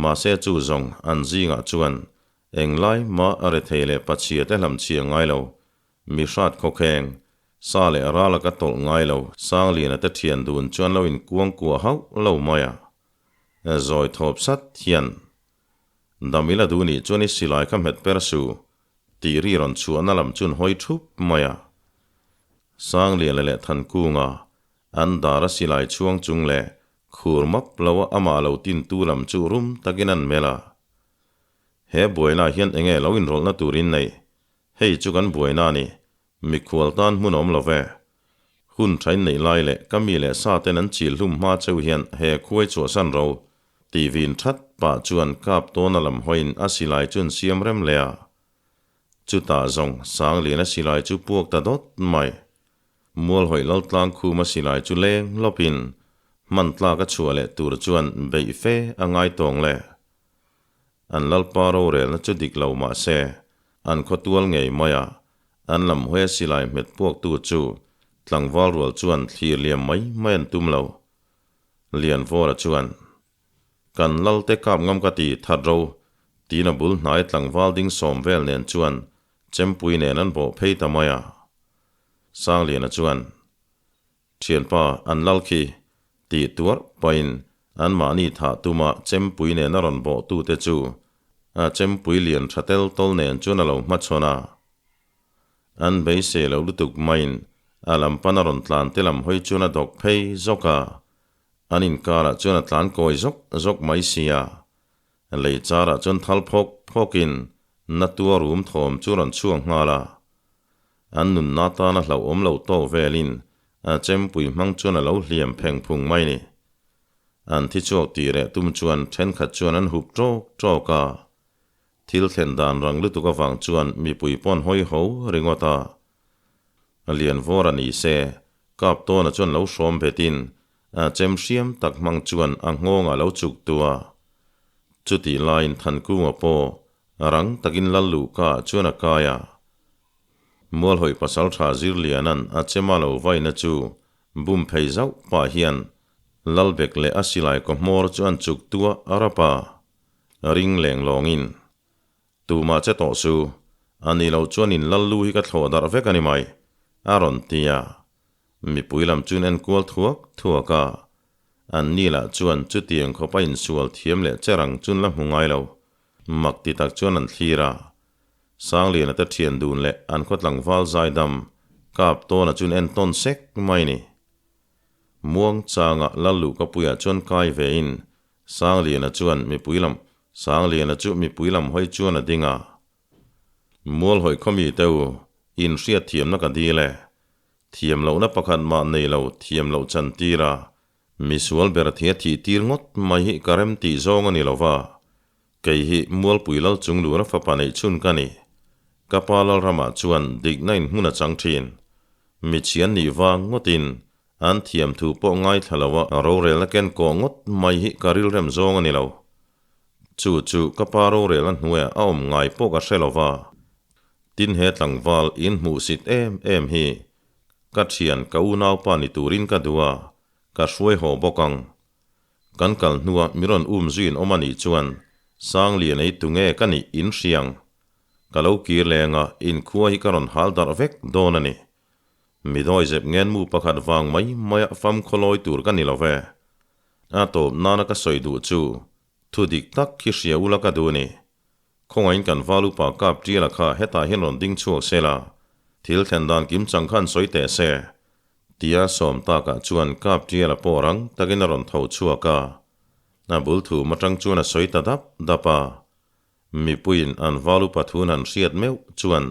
Mahse chu zawng an zingah chuan englai mah a rethei leh pachhia te hlamchhia ngai lo, mi hrat khawkheng, sa leh ral a ka tawlh ngai lo Sangliana te thian dun chuan lo inkuang kuah hauh lo mai a. Zawi thawp sat hian, Damila duh nih chuan i silai kha hmet per su, tih ri rawn chhuahna lam chuan hawi thup mai a. Sangliana leh Thankunga an dar a silai chhuang chung leh khur map lo a amah lo tintu lam chu rum takin an melh a. He buainaah hian enge lo inrawlhna tur in nei? Hei chu kan buaina a ni. Mikhual tan hmun awm lo ve. Hun thain neih lai leh ka mi leh sa ten an chil hlum hma cheu hian he khuai chhuahsan ro tih vin that pah chuan kap tawna lam hawiin a silai chu an siam rem leh a. Chutah zawng Sangliana silai chu puak ta dawt mai. Mualhawih Laltlang khuma silai chu leng lawpin hman tlak a chhuah leh tur chuan beih fe a ngai tawng le. An Lalpa rorelna chu dik lo mah se, an khawtual ngei mai a, an lam hawia silai hmet puaktu chu tlangval rual chuan thlir liam mai mai an tum lo. Lianvawra chuan, Kan Lalte kap ngam ka ti that ro, tiin a bul hnai tlangval ding sawm vel nen chuan chempui nen an bawh phei ta mai a. Sangliana chuan, Thianpa, an lal khi, tih tuarh pahin anmahni thah tuma chempui nen a rawn bawhtute chu a chempui lian tha tel tawl nen chuan a lo hmachhawn a. An beisei lo lutuk maiin a lam pan a rawn tlan te lam hawi chuan a dawk phei zawk a, an inkarah chuan a tlan kawi zawk zawk mai si a. Lei charah chuan thal phawk phawkin na tua rum thawm chu rawn chhuak nghal a. An nunna tana hlauhawm lo tawk velin a chempui hmang chuan a lo hliam pheng phung mai ni. An thi chhuak tih reh tum chuan thenkhat chuan an hup tawk tawk a. Thil thlen dan rang lutuk avang chuan mipui pawn hawi ho ringawt a. Lianvawr a ni se, Kaptawna chuan lo hrawm betin a chem hriam tak hmang chuan a nghawngah lo chuk tu a. Chutih laiin Thankunga pawh rang takin Lalluhka chuan a kai a. Mualhawi pasalṭha Zirliana'n a chema lo vaina chu bum phei zauh pah hian Lalbek leh a silai kaw hmawr chu an chuk tuah a rap a, ring leng lawngin, Tumah che tawh su, a ni loh chuan in Lallu hi ka thlawh darh vek a ni mai, a rawn ti a. Mipui lam chuan en kual thuak thuak a, an ni lah chuan chutiang khawp a insual thiam leh che rang chun la hmu ngai lo, mak ti tak chuan an thlir a. Sangliana te thian dun leh an khaw tlangval zaidam kap tawna chun en tawn sek mai ni. Muang changa lal luhkapuiah chuan kai ve in Sangliana chuan mipui lam Sangliana chu mipui lam hawi chuan a ding a. Mualhawi khawmi te u, in hriatthiamna ka dil e. Thiam lohna pakhat mah nei lo thiam loh chan tir a, misual ber thia thih tir ngawt mai hi ka rem tih zawng a ni lo va. Kei hi Mualpui Lal chung lura fapa neih chhun ka ni. Ka pa Lalramah chuan dikna in hmun a chang thin. Mi chhian nih vang ngawtin an thiam thu pawh ngaithla lo a rorelna ken kawh ngawt mai hi ka rilrem zawng a ni lo. Chu chu ka pa rorelna hnuaiah a awm ngai pawh ka hre lo va. Tin he tlangval in hmuhsit em em hi ka thian ka unaupa ni turin ka duh a, ka hruai haw bawk ang. Kan kal hnua mi rawn um zuiin awm a nih chuan Sanglian ei tunge ka nih in hriang. Ka lo kir leng a, inkhua hi ka rawn hal darh vek dawn a ni. Mi dawi zep ngen mu pakhat vang mai maia famkhaw lawi tur ka ni lo ve. A tawp nana ka sawi duh chu thu dik tak khi hria ula ka duh a ni. Khawngaihin kan val upa kap tiala kha hetah hian rawn ding chhuak se la, thil thlen dan kim chang khan sawi teh se. Tia sawm takah chuan kap tiala pawh rang takin a rawn tho chhuak a. A bul thum atang chuan a sawi ta dap dap a. Mipuiin an val upa thun han hriat meuh chuan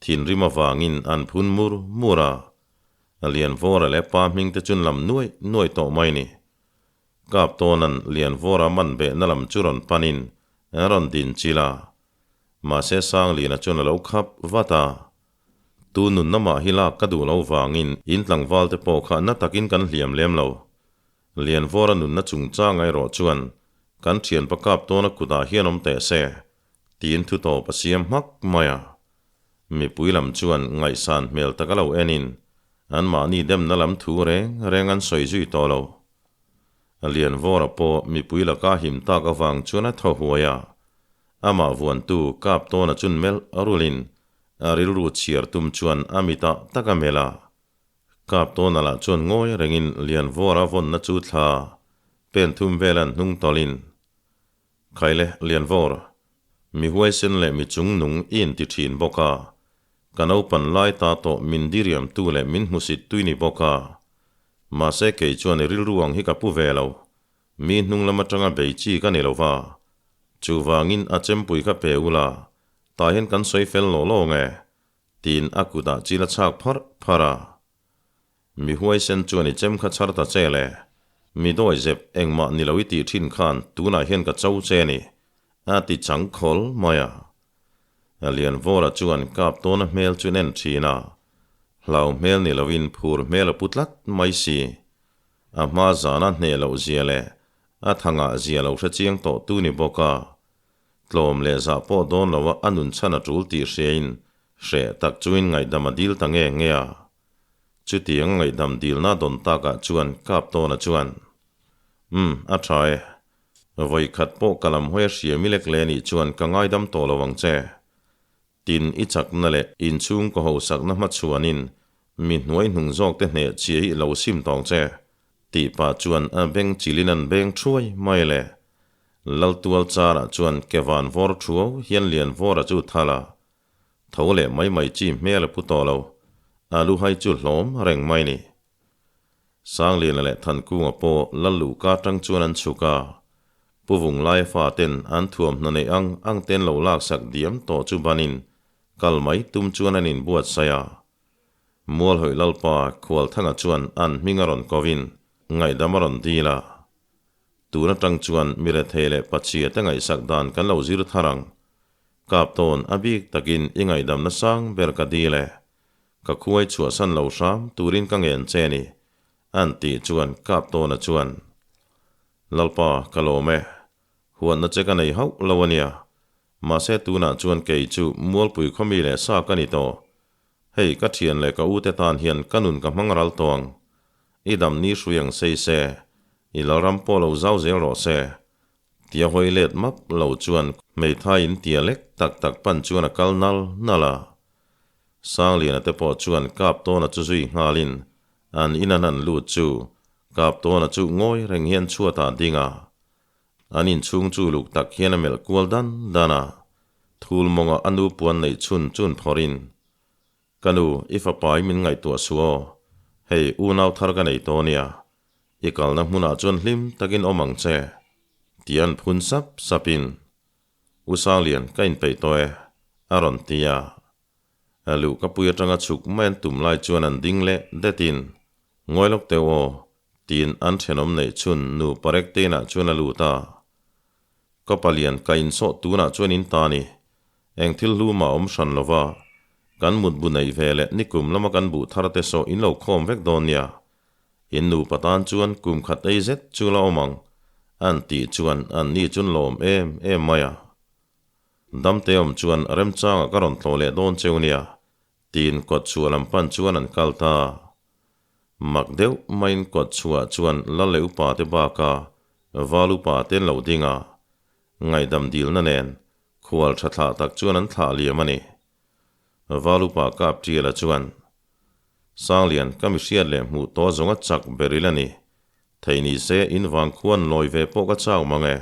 thinrim avangin an phun mur mur a. Lianvawra leh pa hming te chun lam nuai nuai tawh mai ni. Kap tawnan Lianvawra man behna lam chu rawn panin a rawn din chil a. Mahse Sangliana chuan a lo khap vat a. Tu nunna mah hi lak ka duh lo vangin in tlangval te pawh kha na takin kan hliam lem lo. Lianvawra nunna chungchang erawh chuan kan thianpa kap tawna kutah hian awm teh se tiin thu tawp a siam hmak mai a. Mipui lam chuan ngaihsan hmel tak a lo enin anmahni demna lam thu reng reng an sawi zui tawh lo. Lianvawra pawh mipui laka him tak avang chuan a thaw huai a. Amah vuantu kap tawna chun melh rulin a rilru chhiar tum chuan a mitah tak a melh a. Kap tawna lah chuan ngawi rengin Lianvawra vawnna chu thla pen thum velan hnung tawlhin, Khaile Lianvawr, mi huaisen leh mi chungnung i inti thin bawk a, ka naupan lai ta tawh min diriamtu leh min hmusit tui ni bawk a. Mahse kei chuan i rilru ang hi ka pu ve lo, mi hnung lam atanga bei chi ka ni lo va. Chuvangin a chempui kha pe ula, tah hian kan sawi fel lawh lawng e, tiin a kutah chil a chhak pharh pharh a. Mi huaisen chuan i chem kha chhar ta che le, mi dawi zep engmah ni lo i tih thin khan tunah hian ka cho che ni, a ti chang khawl mai a. Lianvawra chuan kap tawna hmel chu en thin a, hlau hmel ni loin phur hmel a pu tlat mai si. A hma zana hneh loh zia leh a thangah zia lo hre chiang tawh tu ni bawk a, tlawm leh zah pawh dawn loa a nun chhan a tul tih hriain hreh tak chungin ngaihdam a dil ta nge nge a. Chutiang ngaihdam dilna dawn takah chuan kap tawna chuan, Umm, a tha e. Vawi khat pawh ka lam hawi a hria mi lek le nih chuan ka ngaidam tawh lo ang che. Tin, i chakna leh inchhung ka hosakna hmachhuanin mi hnuai hnung zawk te hneh chhia hi lo sim tawng che, tih pah chuan a beng chilin an beng thuai mai le. Laltual charah chuan kevan vawr thuau hian Lianvawra chu thal a, Tho leh mai mai chi hmel a pu tawh lo, a lu hai chu hlawm reng mai ni. Sangliana leh Thankunga pawh lal luhka atang chuan an chhuk a, Pu Vunglaia fa ten an thuamhnaw neih ang ang ten lo laksak diam tawh chu banin kal mai tum chuan an inbuatsaih a. Mualhawih Lalpa Khualthanga chuan an hming a rawn kovin ngaihdam a rawn dil a. Tun atang chuan mi rethei leh pachhia te ngaihsak dan kan lo zir thar ang. Kap tawn a bik takin i ngaihdamna sang ber ka dil e. Ka khuai chhuahsan lo hram turin ka ngen che ni, an tih chuan Kap tawna chuan, Lalpa, ka lawm e. Huatna che ka nei hauh lo a nia. Mahse tunah chuan kei chu Mualpui khawmi leh sa ka ni tawh. Hei ka thian leh ka u te tan hian ka nun ka hmang ral tawh ang. I dam ni hrui ang sei se, i lalram pawh lo zau zel rawh se. Tia hawi let map lo chuan hmeithai in tia lek tak tak pan chuan a kal nal nal a. Sangliana te pawh chuan Kaptawna chu zui nghalin an in an han lut chu Kaptawna chu ngawi reng hian chhuatah a ding a. An inchhung chu luk tak hian a melh kual dan dan a, thul mawngah a nu puan neih chhun chun phawrhin, Ka nu, i fapa i min ngaihtuah suh aw, hei unau thar ka nei tawh nia, i kalna hmunah chuan hlim takin awm ang che, tia an phun sap sapin, U Sanglian, ka inpeih tawh e, a rawn ti a. A luh ka pui atanga chhuk mai an tum lai chuan an ding leh detin, Ngawi lawk teuh aw, tiin an thenawm neih chhun nu parek te inah chuan a lut a. Ka palian ka insawh tunah chuan in ta ni. Eng thil hlu mah awm hran lova, kan mutbu neih ve leh nikum lama kan buh thar te saw in lo khawm vek dawn nia. In nupa tan chuan kum khat ei zet chu la awm ang, an tih chuan an ni chun lawm em em mai a. Damte awm chuan remchangah ka rawn tlawh leh dawn cheu nia, tiin kawt chhuah lam pan chuan an kal ta. Mak deuh maiin kawt chhuah chuan lal leh upa te baka val upa te an lo ding a, ngaihdam dilna nen khual tha thlah tak chuan an thlah liam a ni. Val upa kap tiala chuan, Sanglian, ka mi hriat leh hmuh tawh zawnga chak ber ila ni. Thei ni se in vang khuan lawi ve pawh ka chak mang e,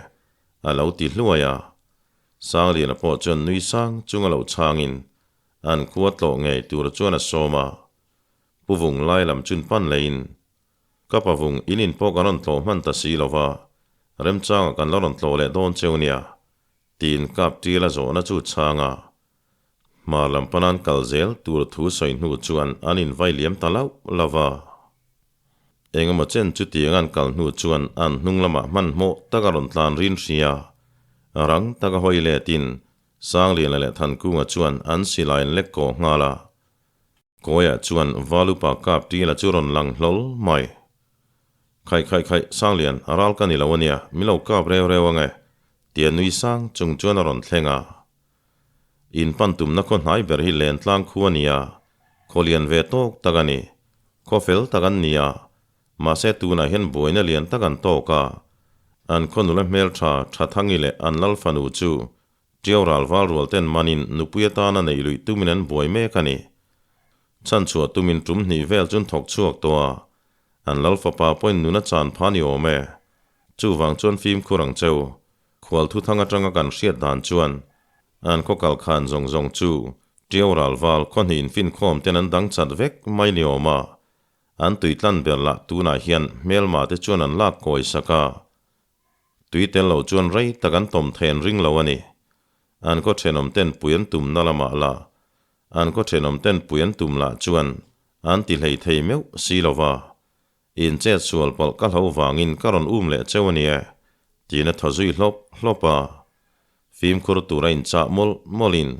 a lo ti hluai a. Sangliana pawh chuan nui sang chunga lo chhangin an khua tlawh ngei tur chuan a sawm a. Pu Vung lai lam chun pan leiin, Ka pa Vung, in in pawh kan rawn tlawh hman ta si lo va, remchangah kan la rawn tlawh leh dawn cheu nia, tiin kap tial a zawhna chu chhang a. Hmar lam panan kal zel tur thu sawi hnu chuan an invai liam ta lauh lauh va. Engemaw chen chutiang an kal hnu chuan an hnung lamah hmanhmawh tak a rawn tlan rin hria. Rang taka hawi letin Sangliana leh Thankunga chuan an silai an lek kawh nghal a. Kawiah chuan Valupa kap tila chu rawn lang hlawl mai. Khaih khaih khaih, Sanglian, a ral ka ni lo ania, min lo kap reu reu ange, tia nui sang chung chuan a rawn thleng a. In pan tumna khaw hnai ber hi Lentlang khu a ni a, khaw lian ve tawk tak a ni. Khaw fel tak an ni a, mahse tunah hian buaina lian tak an tawk a. An khaw nula hmeltha Thathangi leh an lal fanu chu Tiau ral val rual ten manin nupui atana neih luih tumin an buai mek a ni. Chhanchhuah tumin tum hnih vel chun thawk chhuak tawh a, an lal fapa pawhin nuna chan pha ni awm e. Chuvang chuan fimkhur ang cheu. Khual thuthang atanga kan hriat dan chuan an khaw kal khan zawng zawng chu Tiau ral val khaw hnih infinkhawm ten an dang chat vek mai ni awm a, an tuitlan ber lah tunah hian hmelma te chuan an lak kawi sak a. Tui tel lo chuan rei tak an tawm thei an ring lo a ni. An khaw thenawm ten pui an tum na lamah lah an khaw thenawm ten pui an tum lah chuan an ti hlei thei meuh si lo va. In chet sual palh ka hlo vangin ka rawn um leh cheu a ni e, tiin a thaw zui hlawp hlawp a. Fimkhur tura inchah mawlh mawlhin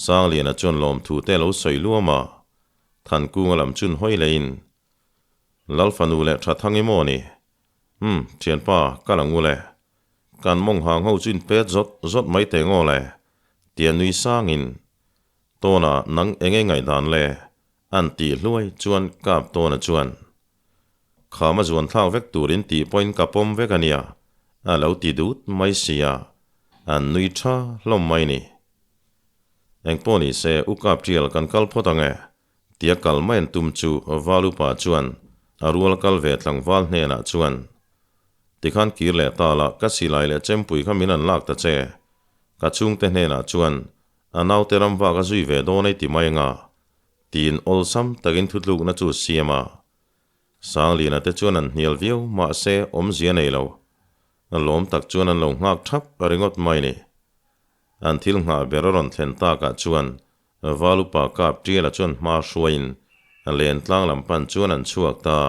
Sangliana chuan lawmthu te a lo sawi luam a, Thankunga lam chun hawi leiin, Lalfanu leh Thathangi maw ni? Umm, thianpa, ka la ngu le. Kan mawng hang ho chu inpet zawt zawt mai teh ngaw le, tia nui sangin, Tawna nang eng e ngaihdan le? An tih hluai chuan kap tawna chuan, Kham a zuan thlak vek turin tih pawhin ka pawm vek a nia, a lo ti dut mai sia, an nui tha hlawm mai ni. Engpawh ni se u kap tial kan kal phawt ang e, tia kal mai an tum chu Val upa chuan a rual kal ve tlangval hnenah chuan, Tikhan kir leh ta la, ka silai leh chempui kha min an lak ta che, ka chhungte hnenah chuan A naute ram vak a zui ve dawn ei ti mai anga? Tiin awlsam takin thutlukna chu siam a. Sangliana te chuan an hnial viau mahse awmzia nei lo. A lawm tak chuan an lo nghak thap a ringawt mai ni. An thil nghah ber a rawn thlen takah chuan Valupa kap Tiala chuan hma hruaiin a len tlang lam pan chuan an chhuak ta.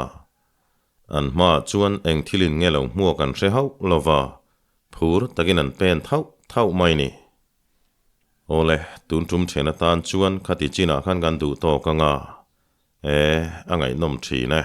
An hmaah chuan eng thilin nge lo hmuak an hre hauh lova, phur takin an pen thauh thauh mai ni. Awle, tun tum then atan chuan khati chinah khan kan duh tawk ang a, e, a ngaihnawm thin e.